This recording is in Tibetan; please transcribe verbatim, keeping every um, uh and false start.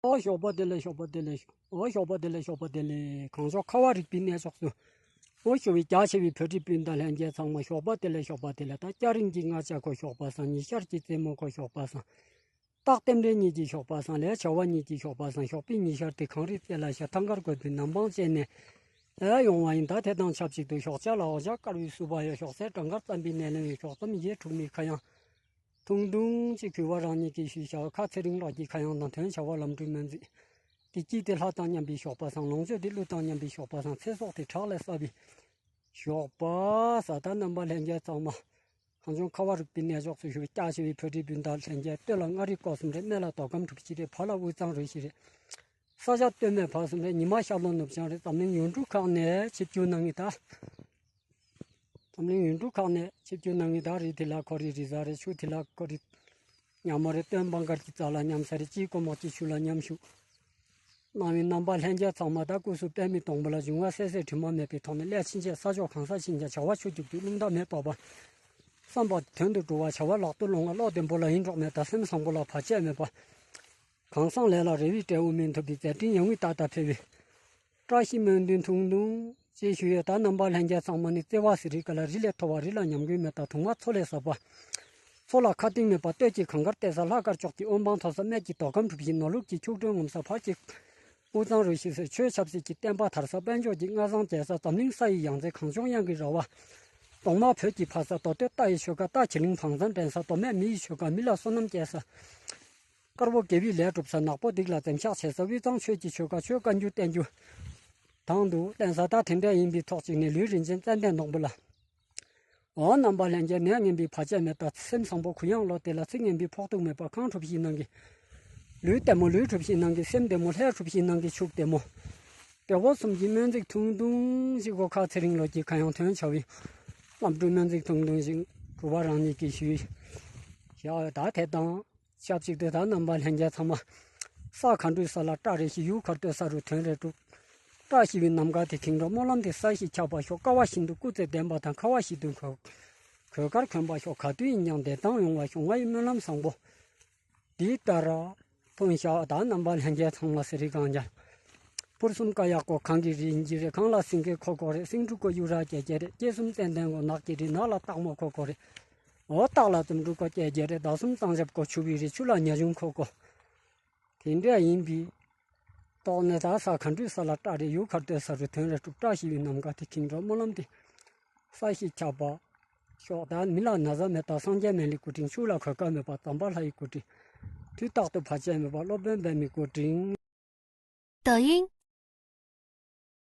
ཨོ་ཞོགས་པ་བདེ་ལེགས། ཞོགས་པ་བདེ་ལེགས། ཨོ་ཞོགས་པ་བདེ་ལེགས། ཞོགས་པ་བདེ་ལེགས། གངས་ལྗོངས་ཁ་བ་རིག་པའི་གནས་མཆོག་ཏུ། ཨོ་ཞོགས་པའི་རྒྱ་ཆེ་བའི་བོད་རིགས་སྤུན་ཟླ་ལྷན་རྒྱས་ཚང་མ་ཞོགས་པ་བདེ་ལེགས། ཞོགས་པ་བདེ་ལེགས། ད་སྐྱ་རེངས་ཀྱི་རྔ་ལྕགས་ཁོ་ཞོགས་པ་བཟང་། ཉི་ཤར་གྱི་རྩེ་མོ་ཁོ་ཞོགས་པ་བཟང་། སྟག་རྟེན་འབྲེལ་གཉིས་ཀྱི་ཞོགས་པ་བཟང་། ལས་བྱ་བ་གཉིས་ཀྱི་ཞོགས་པ་བཟང་། ཞོགས་པའི་ཉི་ཤར་དེ་གངས་རིའི་རྩེ་ལ་ཤར། ཐང་དཀར་རྒོད་པོའི་ནམ་འཕང་བཅད་ནས་ཨེ་ཡོང་བ་ཡིན། ད་དེ་དང་ཆབས་ཅིག་ཏུ་ཞོགས་ཇ་ལ་འོ་ཇ་དཀར་བའི་བསུ་བ་ཡོད། ཞོགས་ཟས་སྦྲང་དཀར་རྩམ་པའི་ནས་ལེན་ཡོད། ཞོགས་ཙམ་ཡས་འཁྲུགས་མའི་ཁ་གཡང་། ཐུང་ཐུང་ཅིག་གུས་པ་རང་ཉིད་ཀྱིས་ཞུས་བྱ་བ། ཁ་ཚེ་རིང་ལགས་ཀྱི་ཁ་གཡང་དང་དོན་བྱ་བ་ལམ་འགྲོའི་སྨོན་ཚིག་དེ་སྐྱིད་དེ་ལྷ་དང་མཉམ་པའི་ཞོགས་པ་བཟང་། ལོངས་སྤྱོད་དེ་ཀླུ་དང་མཉམ་པའི་ཞོགས་པ་བཟང་། ཚེ་སྲོག་དེ་བྲག་ལས་སྲ་བའི་ཞོགས་པ་བཟང་། ད་རྣམ་པ་ལྷན་རྒྱས་ཚང་མ། གངས་ལྗོངས་ཁ་བ་རིག་པའི་གནས་མཆོག་ཏུ་བཞུགས་པའི་སྐྱ་ཆེ་བའི་བོད་རིགས་སྤུན་ཟླ་ལྷན་རྒྱས། སྟོད་ལ་མངའ་རིས་སྐོར་གསུམ་རེད། སྨད་ལ་མདོ་ཁམས་གྲུ་བཞི་རེད། བར་ལ་དབུས་གཙང་རུ་བཞི་རེད། ས་ཆ་སྟོད་སྨད་བར་གསུམ་རེད། ཉི་མ་ཤར་ལྷོ་ནུབ་བྱང་རེད། འཛམ་གླིང་ཡུལ་གྲུ་ཁག་ནས་ཆིབས་བསྒྱུར་གནང་ངེས་ད། འཛམ་གླིང་ཡུལ་གྲུ་ཁག་ནས་ཆིབས་བསྒྱུར་གནང་ངེས་ད། རི་དེ་ལ་ཁོ་རེ་རི་གཟར་རེད། ཆུ་དེ་ལ་ཁོ་རེ་ཉ་མོ་རེད། སྟོན་པ་མགར་གྱི་རྩ་ལ་མཉམ་ས་རེད། དཀྱིལ་འཁོར་མོག་གི་ཆུ་ལ་མཉམ་བཞུགས་གནང་བའི་རྣམ་པ་ལྷན་རྒྱས་ཚང་མ། ད་སྐུ་གཟུགས་པད་མའི་སྡོང་པོ་ལ་འབྱུང་བ་སད་སེར་དྲི་མ་མེད་པའི་ཐོག་ནས་སླད་ཕྱིན་ཆད་ས་ཕྱོགས་གང་སར་ཕྱིན་ཀྱང་བྱ་བ་ཆུ་རྒྱུག་རྒྱུག་རླུང་རྟ་མེ་འབར་འབར། བསམ་པ་དོན་དུ་འགྲོ་བ། བྱ་བ་ལག་ཏུ་ལོང་བ། བློ་བདེ་པོ་ལ་ཡིད་འཕྲོག་མེད་པ། སེམས་བཟང་པོ་ལ་བར་ཆད་མེད་པ། གང་བསམ་ལས་ལ་རེ་བའི་འབྲས་བུ་སྨིན་ཐུབ་པའི་མཛད་འཕྲིན་ཡོང་བའི་ཏག་ཏག་ཕེབས་པའི་བཀྲ་ཤིས་སྨོན་འདུན་ཐུང་ཐུང་ཅིག་ཞུ་ཡོད། ད་རྣམ་པ་ལྷན་རྒྱས་ཚང་མ་ནི་བརྩེ་བ་ཟེར་རིགས་ག་ལ། རི་ལས་མཐོ་བ། རི་ལ་ཉམས་རྒུད་མེད་པ། དུང་བ་མཚོ་ལས་ཟབ་པ། མཚོ་ལ་ཁ་གཏིང་མེད་པ། སྟོད་ཀྱི་གངས་དཀར་བལྟས་ས། ལྷ་དཀར་ཕྱོགས་ཀྱི་དབོན་འབངས་མཐོ་ས། སྨད་ཀྱི་མདོ་ཁམས་གྲུ་བཞི། ནོར་ལུག་གི་ཆུ་སྒྲོན་ངོམས་ས། བར་གྱི་དབུས་གཙང་རུ་བཞི་ཟེར། ཆོས་ཆབ་སྲིད་ཀྱི་བསྟན་པ་དར་ས། དཔལ་འབྱོར་གྱི་མངའ་ཟངས་རྒྱས་ས། འཛམ་གླིང་ས་ཡི་ཡང་རྩེ། གངས་ལྗོངས་གཡང་གི་ར་བ། གདོང་དམར་བོད་ཀྱི་ཕ་ས། མདོ་སྟོད་རྟ་ཡི་ཆོལ་ཁ། རྟ་བྱི་ལིང་བང་བཙན་འགྲན་ས། མདོ་སྨད་མི་ཡི་ཆོལ་ཁ། མི་ལ་བསོད་ནམས་སྐྱེལ་ས། དཀར་པོ་དགེ་བའི་ལས་སྒྲུབ་ས། ནག་པོ་སྡིག་ལ་འཛེམ་བཤགས་བྱེད་ས། དབུས་གཙང་ཆོས་ཀྱི་ཆོལ་ཁ། ཆོས་བཀའ་འགྱུར་བསྟན་འགྱུར་དང་དུ་བསྟན་ས། ད་དེ་འདྲ་ཡིན་པའི་ཐོག་ཅིག་ནས་ལུས་རིན་ཆེན་ཙན་དན་སྡོང་པོ་ལ། འོ་རྣམ་པ་ལྷན་རྒྱས། ནད་ངན་པའི་བར་ཆད་མེད་པ། སེམས་བཟང་པོ་གུ་ཡངས་བློ་བདེ་ལ། ཚིག་ངན་པའི་ཕོག་ཐུག་མེད་པ། ཁང་གྲུ་བཞིའི་ནང་གི་ལུས་བདེ་མོ། ལུས་གྲུ་བཞིའི་ནང་གི་སེམས་བདེ་མོ། ལྷས་གྲུ་བཞིའི་ནང་གི་ཕྱུགས་བདེ་མོ། དེ་འོ་གསུམ་གྱི་སྨོན་ཚིག་ཐུང་ཐུང་ཞིག་གོ། ཁ་ཚེ་རིང་ལོ་ཀྱི་ཁ་གཡང་དོན་བྱ་བའི་ལམ་འགྲོའི་སྨོན་ཚིག་ཐུང་ཐུང་ཞིག་གུས་པ་རང་ཉིད་ཀྱིས་ཞུས། ཡ་ད་དེ་དང་ཆབས་ཅིག་ཏུ་ད་རྣམ་པ་ལྷན་རྒྱས་ཚང་མ། ས་ག་འགྲོའི་ས་ལ་སྐྲ་རེ་ཞིག་ཡུལ་གར་སྟོད་ས་རུ་དོན་རེ་སྒྲུབ། བཀྲ་ཤིས་པའི་ནམ་མཁའ་དེ་ཁེངས་འགྲོ། སྨོན་ལམ་དེ་ས་གཞི་ཁྱབ་པ་ཤོག། དཀའ་བ་ཤིན་ཏུ་སྐུ་ཚེ་བརྟན་པ་དང་། ཁ་བ་ཤིན་ཏུ་གོས་དཀར་གོན་པ་ཤོག། ག་དུས་ཡིན་ཀྱང་བདེ་ཐང་ཡོང་བ་ཤོག། ང་ཡི་སྨོན་ལམ་བཟང་པོ་འདི་ལྟར་ཐོན་ཤག། ད་རྣམ་པ་ལྷན་རྒྱས་ཚང་མ་ཟེར་རིགས་གང་ཀྱང་། ཕུར་གསུམ་ཀ་ཡག་པོ་གངས་ཀྱི་རི་ཡིན་གྱི་རེད། གངས་ལ་སེང་གེ་ཁོ་ཁོ་རེད། སེང་ཕྲུག་གོ་གཡུ་རལ་རྒྱས་རྒྱས་རེད། སྐྱེ་གསུམ་ཙན་དན་གོ་ནགས་ཀྱི་རི། ནགས་ལ་སྟག་མོ་ཁོ་ཁོ་རེད། འོ་སྟག་ལ་རྩམ་དྲུག་གོ་རྒྱས་རྒྱས་རེད། ཟླ་གསུམ་གཙང་ཆབ་གོ་ཆུ་བོའི་རི། ཆུ་ལ་ཉ་ཆུང་ཁོ་ཁོ། དེ་འདྲ་ཡིན་པའི་ཐོག་ནས་ད་ས་ག་འགྲོའི་ས་ལ་སྐྲ་རེ། ཡུལ་གར་སྟོད་ས་རུ་དོན་རེ་སྒྲུབ། བཀྲ་ཤིས་པའི་ནམ་མཁའ་དེ་ཁེངས་འགྲོ། སྨོན་ལམ་དེ་ས་གཞི་ཁྱབ་པ་ཤོག། ད་མི་ལ་ན་ཚ་མེད་པ། སངས་རྒྱས་སྨན་བླའི་སྐུ་དྲིན། ཕྱུགས་ལ་གོད་ཁ་མེད་པ། ཛམ་བྷ་ལ་ཡི་སྐུ་དྲིན། དུས་རྟག་ཏུ་བར་ཆད་མེད་པ། སློབ་དཔོན་པདྨའི་སྐུ་དྲིན། 抖音，